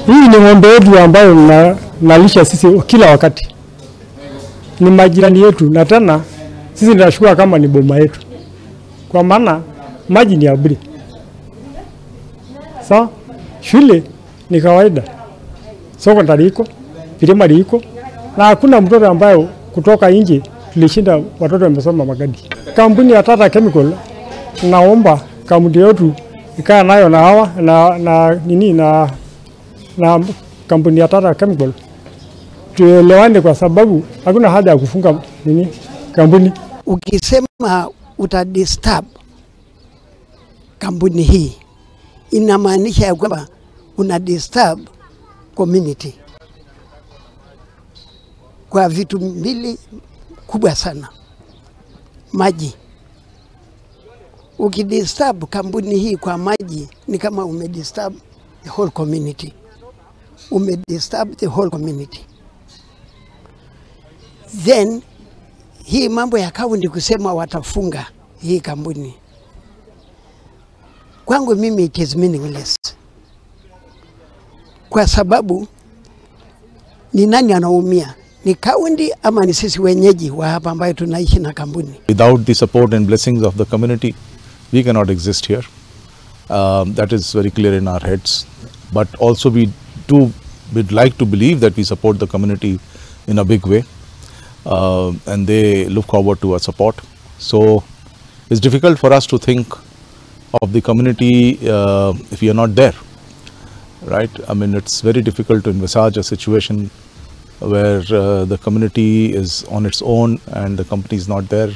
Hii ni ng'ombe yetu ambayo nalisha sisi kila wakati, ni majirani yetu, na tena sisi tunashukuru kama ni boma yetu, kwa maana maji ni ya bure. Sawa, shule ni kawaida, sekondari iko, primary iko, na hakuna mtoto ambayo kutoka nje tulishinda watoto wamesoma Magadi. Kampuni ya Tata Chemical, naomba kampuni yetu ikaa nayo na hawa na nini na kampuni ya Tata Chemical tuelewane, kwa sababu hakuna haja ya kufunga nini kampuni. Ukisema utadisturb kampuni hii, inamaanisha ya kwamba una disturb community kwa vitu mbili kubwa sana. Maji. Ukidisturb kampuni hii kwa maji ni kama umedisturb the whole community. Umedisturb the whole community. Then hii mambo ya kaunti kusema watafunga hii kampuni, kwangu mimi it is meaningless. Kwa sababu ni nani anaumia? Ni kaunti ama ni sisi wenyeji wa hapa ambayo tunaishi na kampuni? Without the support and blessings of the community, we cannot exist here. That is very clear in our heads. But also we'd like to believe that we support the community in a big way, and they look forward to our support. So it's difficult for us to think of the community if we are not there, right? I mean, it's very difficult to envisage a situation where the community is on its own and the company is not there.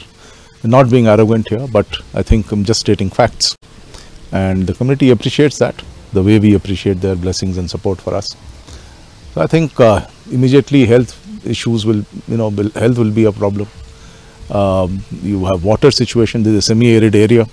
Not being arrogant here, but I think I'm just stating facts. And the community appreciates that, the way we appreciate their blessings and support for us. So I think immediately health issues will, you know, health will be a problem. You have water situation. This is a semi-arid area.